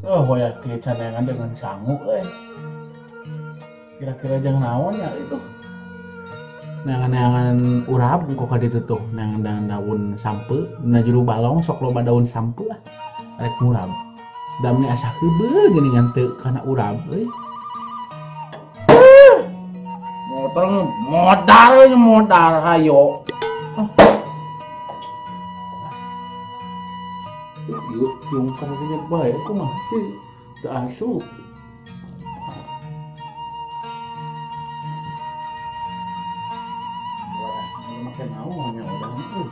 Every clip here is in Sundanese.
Oh, hoya kieu caneangan dengan sangu euy. Kira-kira jangan naon ya itu. Neangan-neangan urap kok ka ditu tuh, neangan daun sampe, dina juru balong sok loba daun sampe ah. Rek ngurap. Damne asa heubeul geuningan teu kana urap euy. Motor modal modal hayo. Yuk, ciungkar aja bae kumaha sih? Teu asup. Wadah, make naon nya udah euy.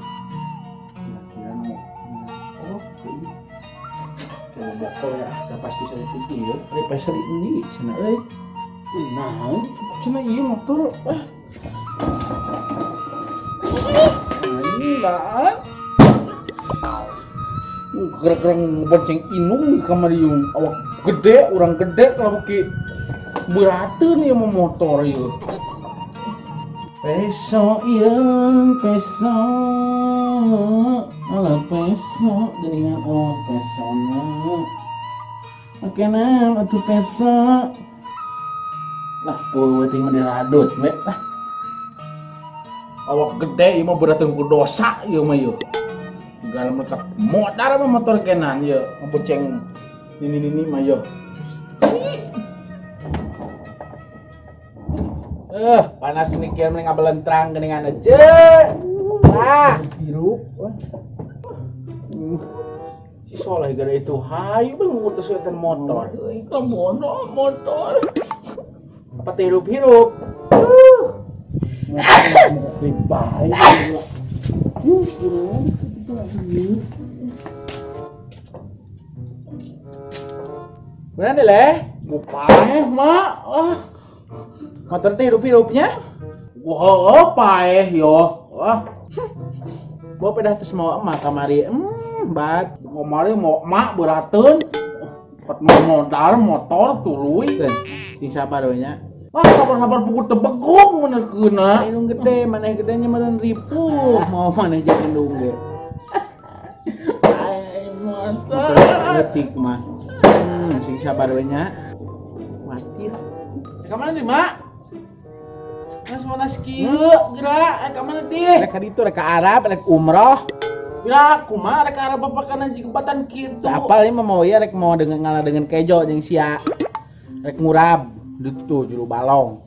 Kira-kira mau oh, ieu. Coba bokol ya, dah pasti saya titi ieu. Ari pasar ini cenah euy. Nah, cenah ieu motor ah. Anjing. Gerak-gerak bonceng inung kamari awak gede, orang gede kalau ki berateun ieu mah motor ieu. Peso ieu, peso. Alah peso geuningan oh pesona. Makanan atuh peso. Lah eueuh mah diradut we lah. Awak gede ieu mah berateun ku dosa ieu mah ieu. Segala mereka modar mah motor kenan ya ngebonceng nini-nini mah yo. Panas nih kieu mending ngabelentrang geuningan aja. Ah, hirup. Si Soleh gara itu hayu bang ngutus eta motor. Euy, kamono motor. Apa teh hirup-hirup? Motor bae. Benar deh leh, paeh mak, ah, motor teh hirup-hirupnya, wah paeh yo, wah, bawa pedah tes mau emak kamari, bat, kamari mau emak berateun, pat modal motor tuluy, sing sabar we nya. Wah sabar-sabar pukul tebegong mana keuna. Indung gede, maneh gedenya meureun ripuh, mau maneh jeung indung ge. Ai motor leutik mah. Sing sabar we nya. Mati. Ka mana di, Mak? Mas manas kieu geura, ka mana di? Rek ka ditu, rek ka Arab, rek umroh. Geura kumaha rek ka Arab bapakana jigembatan kitu. Apal ieu mah mau ieu rek mau dengan ngalah dengan kejo jeung sia. Rek ngurab. Itu juru balong.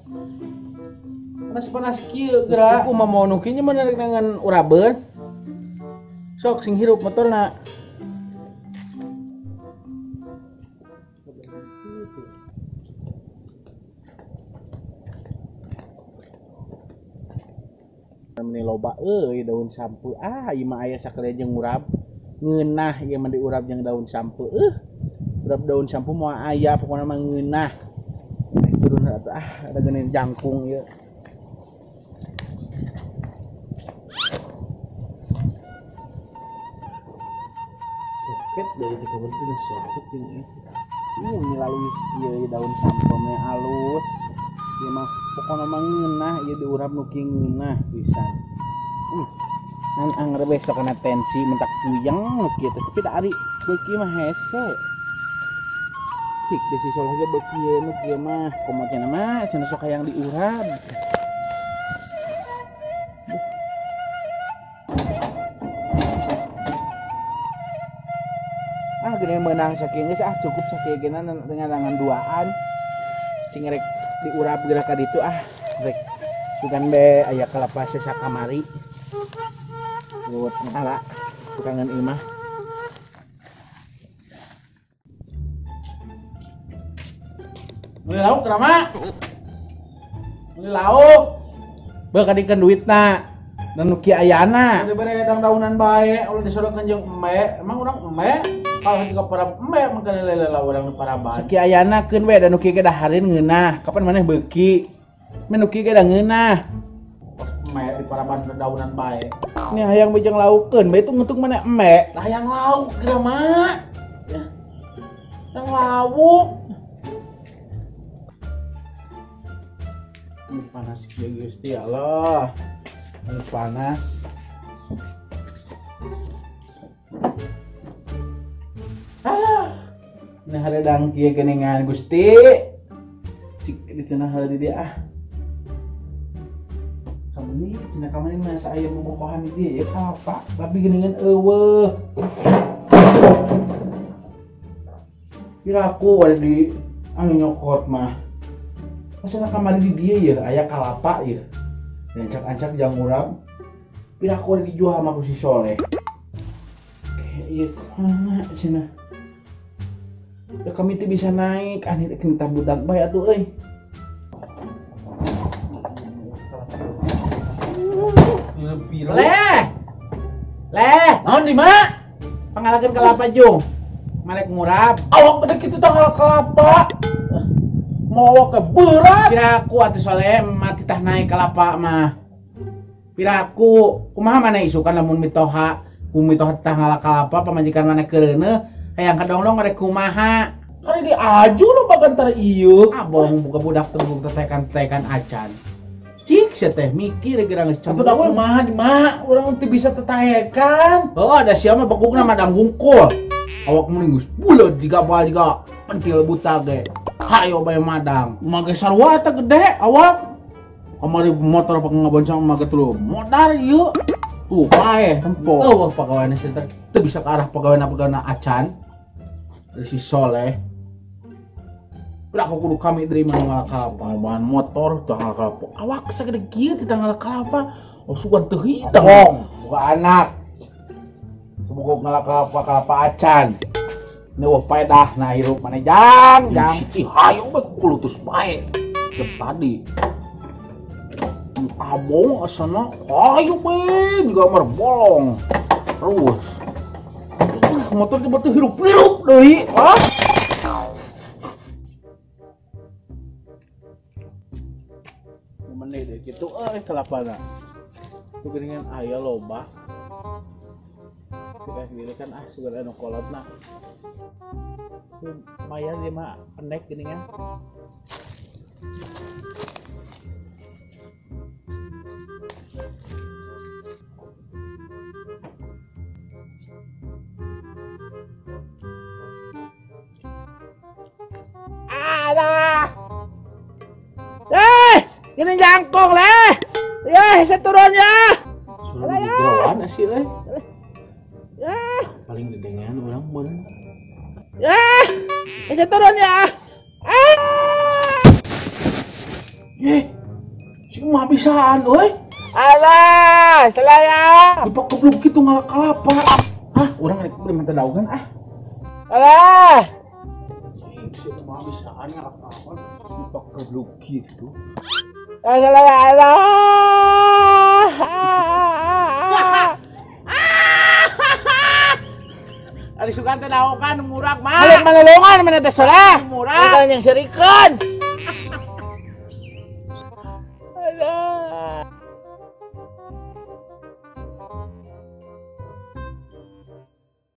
Panas-panas kieu geura. Aku mah mau nukinya menarik dengan urabeun. Sok sing hirup motorna. Meni loba euy daun sampe. Ah, ieu mah aya sakali jeung ngurab. Ngeunah ieu mah diurap jeung daun sampe. Urap daun sampe moal aya pokona mah ngeunah. Turun atau ah ada geuning jangkung ieu. Soket dari teh kabar teh soket jeung ieu. Ieu melalui ieu daun sampe mah alus. Ieu mah pokona mah ngeunah ieu diurap nu kieu ngeunah pisan. Ngan anger we sok kana tensi mentak puyeng nu kieu teh tapi da ari beuki mah hese. Cik deh si Soleh ge beuki nu kieu mah komo cenah mah cenah sok hayang diurap. Ah geuning meunang sakieu geus ah cukup sakieu geuna dengan duaan. Cing rek diurap geura ka ditu ah rek sugan be aya kalapa sesa kamari. Lewat ngala tukangan imah. Beli lauk kerama? Beli lauk. Beuh kadikeun duitna. Dan nu kieu ayana. Dibere daun-daunan bae, ulah disodokeun jeung embe. Emang urang embe? Kalau juga para embe mangkana lele lah urang nu paraban. Sakieu ayana keun we da nu kieu ge dahareun ngeunah. Kapan maneh beuki? Men nu kieu ge da ngeunah. Kos embe di paraban daunan bae. Ini hayang bejeng laukeun bae itu ngetuk maneh embe. Lah hayang lauk kerama. Ya. Yang lauk. Ini panas kieu Gusti Allah. Ini panas. Alah. Nah haredang kieu geuningan Gusti. Cik di cenah heula di dieu ah. Kamani cenah kamani masa aya bobogohan di dieu ya kalapa, tapi geuningan eueuh. Piraku ada di anu nyokot mah. Masa kamari di dieu ya aya kalapa ya. Ancak-ancak jangurang. Piraku ada dijual sama ku si Soleh. Iya kumaha cenah. Da kami teh bisa naik, aneh rek minta budak bae atuh euy. Leh. Leh, naon di mak? Pangalakeun kelapa jung. Malek ngurap. Awak gede kitu tah ngalak kelapa. Mau awak ke berat. Piraku atuh Soleh mati tah naik kelapa mah. Piraku kumaha maneh isukan lamun mitoha, ku mitoha tah ngalak kelapa pamajikan maneh keureuneuh hayang kadongdong rek kumaha. Kari diaju lo bagantar ieu. Abong buka budak teh tetekan-tetekan acan. Cik sia teh mikir geura geus cemburu. Atuh kumaha di mah urang teu bisa tetaekan. Heuh ada sia mah begugna madang hungkul. Awak mending geus buleud jiga bal jiga pentil buta ge. Hayo bae madang. Mage sarua eta gede awak. Kamari motor pake ngabonceng mage tuluy modar ieu. Tuh paeh tempo. Eueuh pagaweana sia teh teu bisa ke arah pagaweana-pagaweana acan. Dari si Soleh. Udah aku kudu kami dari mana ngalak kelapa. Bahan motor teu ngalak kelapa. Awak sagede kieu teu ngalak kelapa. Oh sugan teu hidang. Bohong, buka anak. Buku ngalak kelapa kelapa acan. Neueuh paedah nah hirup maneh jang jang. Si hayu bae kukulutus bae. Jam tadi. Abong asana hayu bae juga mar bolong. Terus. Motor tiba teu hirup-hirup deui. Ah. Meneh deh gitu euy kelapana. Tuh geuningan aya loba. Kita sendiri kan ah sugan anu kolotna. Lumayan dia mah pendek geuningan. Alah. Ini jangkung leh. Ya, saya turun ya. Suruh geroan sih leh. Ya, paling dedengan orang bener. Ya, saya turun ya. Ah. Eh, si mah bisaan euy. Alah, salah ya. Dipakebluk kitu ngalak kelapa. Hah, urang rek minta daugan ah. Alah. Si mah bisaan ngalak kelapa dipakebluk kitu. Alah, alah. Ari sugan teh daokan murag mah. Balik malolongan mana teh Soleh. Murag. Bukan yang serikeun. Alah.